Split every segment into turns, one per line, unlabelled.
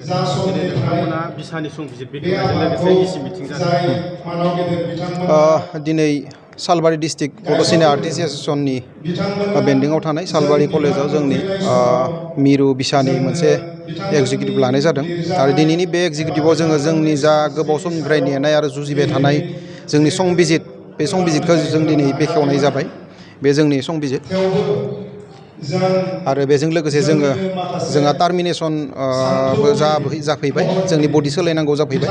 दिनै नोंथांमोना बिसानि संबिजिर बेखेवनायजों लोगोसे इसि मिटिं जादों।
दिनै सालबारि डिस्ट्रिक्ट बड'सिनिया आर्टिस्ट एस'सिएशननि बेन्दोंआव थानाय सालबारि कलेजाव जोंनि मिरु बिसानि मोनसे एग्जिकिउटिभ लानाय जादों आरो दिनैनि बे एग्जिकिउटिभआव जोंनि जा गोबाव समनिफ्राय नेनाय आरो जुजिबाय थानाय जोंनि संबिजित बे संबिजितखौ जों दिनै बेखेवनाय जाबाय। बे जोंनि संबिजित आरो बेजों लोगोसे जोंहा टार्मिनेसन जाफैबाय जोंनि बडि सोलायनांगौ जाफैबाय।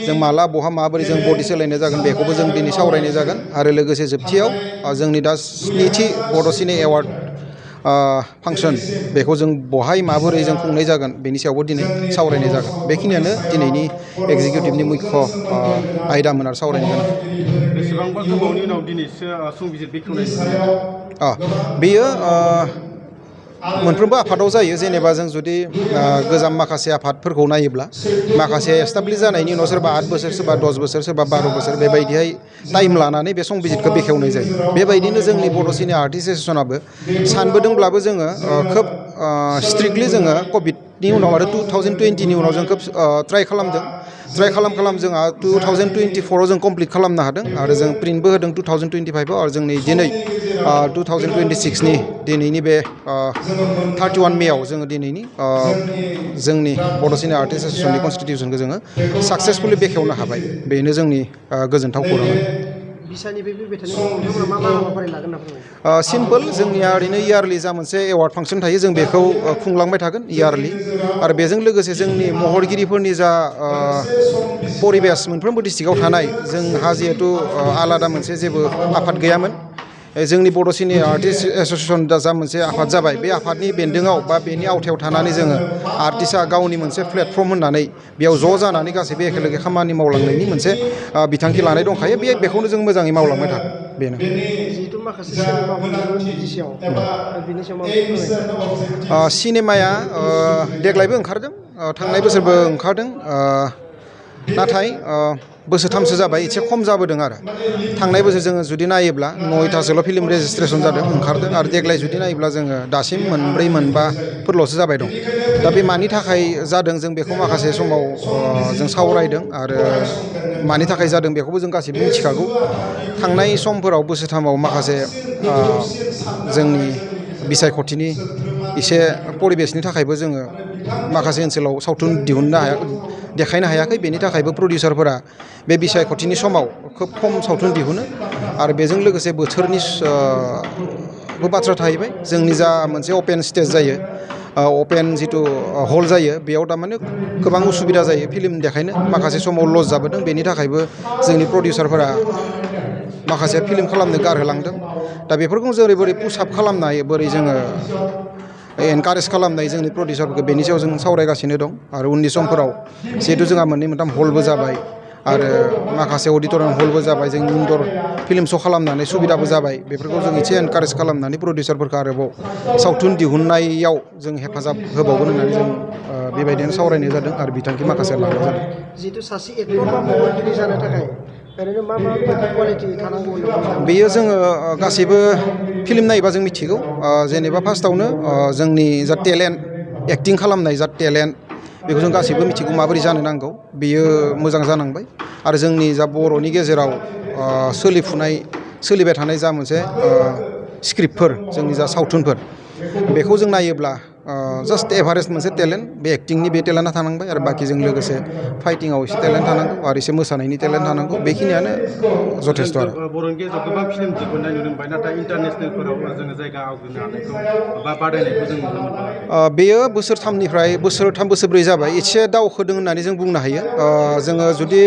जों माला बहा माबोरै जों बडि सोलायनाय जागोन बेखौबो जों दिनै सावरायनाय जागोन आरो लोगोसे जोबथियाव जोंनि दा 7थि बड'सिनि एवार्ड फांसन बेखौ जों बहाय माबोरै जों खुंनाय जागोन बेनि सायावबो दिनै सावरायनाय जागोन। बेखिनियानो दिनैनि एग्जिकिउटिभनि मुख्य आयदामोन आरो सावरायनो गोनां।
बेसेबांबा गोबावनि उनाव दिनैसो संबिजिर बेखेवनाय
बेयो मोनफ्रोमबो आफादाव जायो। जेनेबा जों जुदि गोजाम माखासे आफादफोरखौ नायोब्ला माखासे एस्टाब्लिश जानायनि उनाव सोरबा 8 बोसोर सोरबा 10 बोसोर सोरबा 12 बोसोर बेबायदिहाय टाइम लानानै बे संबिजितखौ बेखेवनाय जायो। बेबायदिनो जोंनि बड'सिनिया आर्टिस्ट एस'सिएशनाबो सानबोदोंब्लाबो जोङो खोब स्ट्रिक्टलि जोङो कभिडनि उनाव आरो 2020नि उनाव जों खोब ट्राइ खालामदों। जोंहा 2024आव जों कमप्लिट खालामनो हादों आरो जों प्रिन्टबो होदों 2025आव आरो जों दिनै 2026नि दिनैनि बे 31 मेआव जोङो दिनैनि जोंनि बड'सिनिया आर्टिस्ट एस'सिएशननि कनस्टिटिउसनखौ जोङो साक्सेसफुलि बेखेवनो हाबाय। बेनो जोंनि गोजोनथाव खौरां। सिम्पोल जोंनिया ओरैनो इयारलि जा मोनसे एवार्ड फांसन थायो जों बेखौ खुंलांबाय थागोन इयारलि आरो बेजों लोगोसे जोंनि महरगिरिफोरनि जा परिबेस मोनफ्रोमबो डिस्ट्रिक्टआव थानाय जोंहा जिहेथु आलादा मोनसे जेबो आफाद गैयामोन। जोंनि बड'सिनिया आर्टिस्ट एस'सिएशन दा जा मोनसे आफाद जाबाय बे आफादनि बेन्दोङाव बा बेनि आवथायाव थानानै जोङो आर्टिस्टआ गावनि मोनसे प्लेटफर्म होननानै बेयाव ज' जानानै गासैबो एखेलगे खामानि मावलांनायनि मोनसे बिथांखि लानाय दंखायो। बेखौनो जों मोजाङै मावलांबाय थागोन। बेनो सिनेमाया देग्लायबो ओंखारदों थांनाय बोसोरबो ओंखारदों नाथाय बोसोरथामसो जाबाय एसे खम जाबोदों आरो थांनाय बोसोर जोङो जुदि नायोब्ला 9थासोल' फिल्म रेजिस्ट्रेसन जादों ओंखारदों आरो देग्लाय जुदि नायोब्ला जोङो दासिम 4 मोनबाफोरल'सो जाबाय दं। दा बे मानि थाखाय जादों जों बेखौ माखासे समाव जों सावरायदों आरो मानि थाखाय जादों बेखौबो जों गासैबो मिथिखागौ। थांनाय समफोराव बोसोरथामाव माखासे जोंनि बिसायख'थिनि एसे परिबेसनि थाखायबो जोङो माखासे ओनसोलाव सावथुन देखायनो हायाखै। बेनि थाखायबो प्रडिउसारफोरा बे बिसायख'थिनि समाव खोब खम सावथुन दिहुनो आरो बेजों लोगोसे बोथोरनि बाथ्रा थाहैबाय। जोंनि जा मोनसे अपेन स्टेज जायो अपेन जिथु हल जायो बेयाव थारमाने गोबां उसुबिदा जायो फिल्म देखायनो माखासे समाव लस जाबोदों। बेनि थाखायबो जोंनि प्रडिउसारफोरा माखासे फिल्म खालामनो गारहोलांदों। दा बेफोरखौ जों बोरै पुसआप खालामनो हायो बोरै जोङो एनकारेज खालामनाय जोंनि प्रडिउसारफोरखौ बेनि सायाव जों सावरायगासिनो दं आरो उननि समफोराव जिहेथु जोंहा 2, 3 हलबो जाबाय आरो माखासे अडिट'रियाम हलबो जाबाय जों इनडर फिल्म श' खालामनानै सुबिदाबो जाबाय। बेफोरखौ जों एसे एनकारेज खालामनानै प्रडिउसारफोरखौ आरोबाव सावथुन दिहुननायाव जों हेफाजाब होबावगोन होननानै जों बेबायदिनो सावरायनाय जादों आरो बिथांखि माखासे लानाय जादों।
जिहेतु सासे एक्टर बा महरगिरि जानो थाखाय ओरैनो मा बायदि कुवालिटि थानांगौ होनना
बेयो जोङो गासैबो फिल्म नायोबा जों मिथिगौ। जेनेबा फार्स्टआवनो जोंनि जा टेलेन्ट एक्टिं खालामनाय जा टेलेन्ट बेखौ जों गासैबो मिथिगौ माबोरै जानो नांगौ बेयो मोजां जानांबाय आरो जोंनि जा बर'नि गेजेराव सोलिबाय थानाय जा मोनसे स्क्रिप्टफोर जोंनि जा सावथुनफोर बेखौ जों नायोब्ला जास्ट एभारेज मोनसे टेलेन्ट बे एक्टिंनि बे टेलेन्टआ थानांबाय आरो बाखिजों लोगोसे फाइटिंआव एसे टेलेन्ट थानांगौ आरो एसे मोसानायनि टेलेन्ट थानांगौ। बेखिनियानो जथेस्थ' आरो
बर'नि गेजेराव गोबां फिल्म दिहुननाय नुनो मोनबाय नाथाय इन्टारनेसनेलफोराव जोङो जायगा आवग्रिनो हानायखौ बा बादायनायखौ जों नुनो मोनबाय।
बेयो बोसोरथामनिफ्राय बोसोरथाम बोसोरब्रै जाबाय एसे दावखोदों होननानै जों बुंनो हायो। जोङो जुदि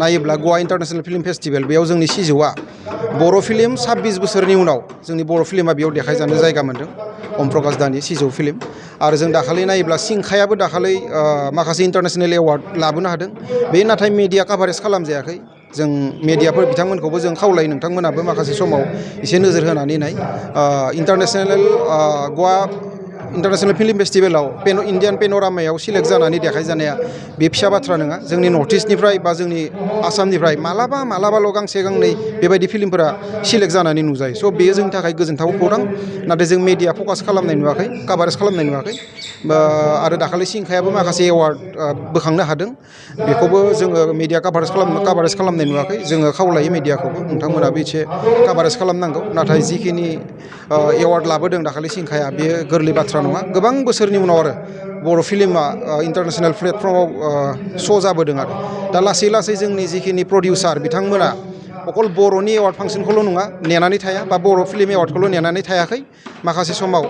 नायोब्ला गवा इन्टारनेसनेल फिल्म फेस्टिभेल बेयाव जोंनि सिजौआ बर' फिल्म 26 बोसोरनि उनाव जोंनि बर' फिल्मा बेयाव देखायजानो जायगा मोन्दों। अम प्रकाश दानि सिजौ फिल्म आरो जों दाखालि नायोब्ला सिंखायाबो दाखालि माखासे इन्टारनेसनेल एवार्ड लाबोनो हादों। बे नाथाय मेडिया काभारेज खालामजायाखै। जों मेडियाफोर बिथांमोनखौबो जों खावलायो नोंथांमोनाबो माखासे समाव एसे नोजोर होनानै नाय। इन्टारनेसनेल गवा इन्टारनेसनेल फिल्म फेस्टिभेलाव इन्डियान पेन'रामायाव सिलेक्ट जानानै देखायजानाया बे फिसा बाथ्रा नङा। जोंनि नर्थ इस्टनिफ्राय बा जोंनि आसामनिफ्राय मालाबाल' गांसे गांनै बेबायदि फिल्मफोरा सिलेक्ट जानानै नुजायो। स' बेयो जोंनि थाखाय गोजोनथाव खौरां। नाथाय जों मेडिया फकास खालामनाय नुवाखै, काभारेज खालामनाय नुवाखै। आरो दाखालि सिंखायाबो माखासे एवार्ड बोखांनो हादों, बेखौबो जोङो मेडिया काभारेज खालामनाय नुवाखै। जोङो खावलायो मेडियाखौबो नोंथांमोनाबो एसे काभारेज खालामनांगौ। नाथाय जिखिनि एवार्ड लाबोदों दाखालि सिंखाया, बेयो गोरलै बाथ्रा नङा। गोबां बोसोरनि उनाव आरो बर' फिल्मा इन्टारनेसनेल प्लेटफर्माव श' जाबोदों आरो दा लासै लासै जोंनि जिखिनि प्रडिउसार बिथांमोना अकल बर'नि एवार्ड फांसनखौल' नङा नेनानै थाया, बा बर' फिल्म एवार्डखौल' नेनानै थायाखै। माखासे समाव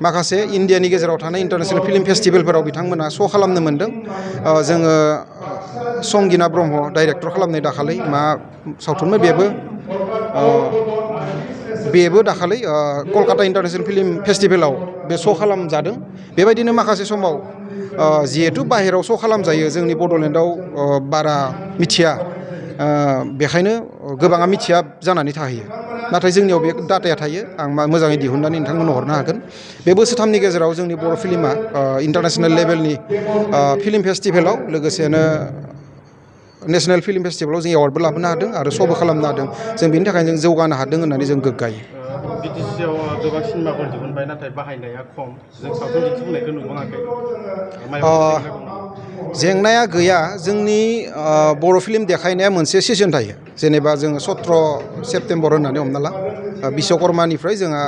माखासे इण्डियानि गेजेराव थानाय इन्टारनेसनेल फिल्म फेस्टिभेलफोराव बिथांमोना श' खालामनो मोन्दों। जोङो संगिना ब्रह्म डाइरेक्टर खालामनाय दाखालि मा सावथुनमोन बेबो दाखालि कलकाता इन्टारनेसनेल फिल्म फेस्टिभेलाव बे श' खालामजादों। बेबायदिनो माखासे समाव जिहेथु बाहेरायाव श' खालामजायो, जोंनि बड'लेण्डआव बारा मिथिया, बेखायनो गोबाङा मिथिया जानानै थाहैयो। नाथाय जोंनियाव बे डाटाया थायो। आं मोजाङै दिहुननानै नोंथांमोननो हरनो हागोन। बे बोसोरथामनि गेजेराव जोंनि बर' फिल्मा इन्टारनेसनेल लेभेलनि फिल्म फेस्टिभेलाव लोगोसेनो नेसनेल फिल्म फेस्टिभेलाव जों एवार्डबो लाबोनो हादों आरो श'बो खालामनो हादों। जों बेनि थाखायनो जों जौगानो हादों होननानै जों गोग्गायो।
बिटिसिआव गोबां सिनेमाफोर दिहुनबाय, नाथाय बाहायनाया खम। जों सावथुन दिन्थिफुंनायखौ नुबाङाखै। माबाफोर जेंना दं नामा?
जेंनाया गैया। जोंनि बर' फिल्म देखायनाया मोनसे सेसन थायो। जेनेबा जोङो 17 सेप्तेम्बर होननानै हमना ला, बिश्वकर्मानिफ्राय जोंहा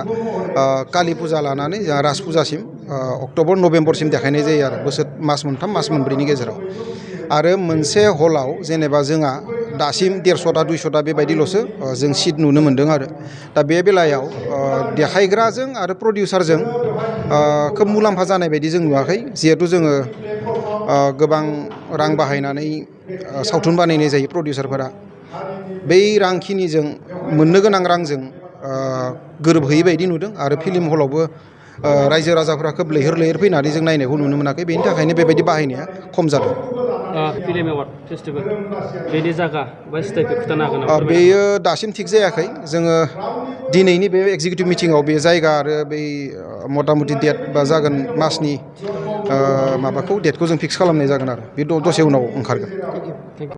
कालि फुजा लानानै जोंहा राज फुजासिम अक्ट'बर नभेम्बरसिम देखायनाय जायो आरो मास मोनथाम मास मोनब्रैनि गेजेराव। आरो मोनसे हलाव जेनेबा जोंहा दासिम 150टा 200टा बेबायदिल'सो जों सिट नुनो मोन्दों आरो दा बे बेलायाव देखायग्राजों आरो प्रडिउसारजों खोब मुलाम्फा जानाय बायदि जों नुवाखै। जिहेथु जोङो गोबां रां बाहायनानै सावथुन बानायनाय जायो प्रडिउसारफोरा। बै रांखिनिजों मोननो गोनां रांजों गोरोबहैयै बायदि नुदों। आरो फिल्म हलावबो रायजो राजाफोरा खोब लैहोर लैहोर फैनानै जों नायनायखौ नुनो मोनाखै। बेनि थाखायनो बेबायदि बाहायनाया खम जादों।
फिल्म एवार्ड फेस्टिभेल बेनि जायगा बा स्टाइलखौ खिन्थानो हागोन नामा?
बेयो दासिम थिग जायाखै। जोङो दिनैनि बे एगजिकिउटिभ मिटिङाव बे जायगा आरो बै मथा मथि डेट बा जागोन मासनि डेटखौ जों फिक्स खालामनाय जागोन आरो बे दसे उनाव ओंखारगोन।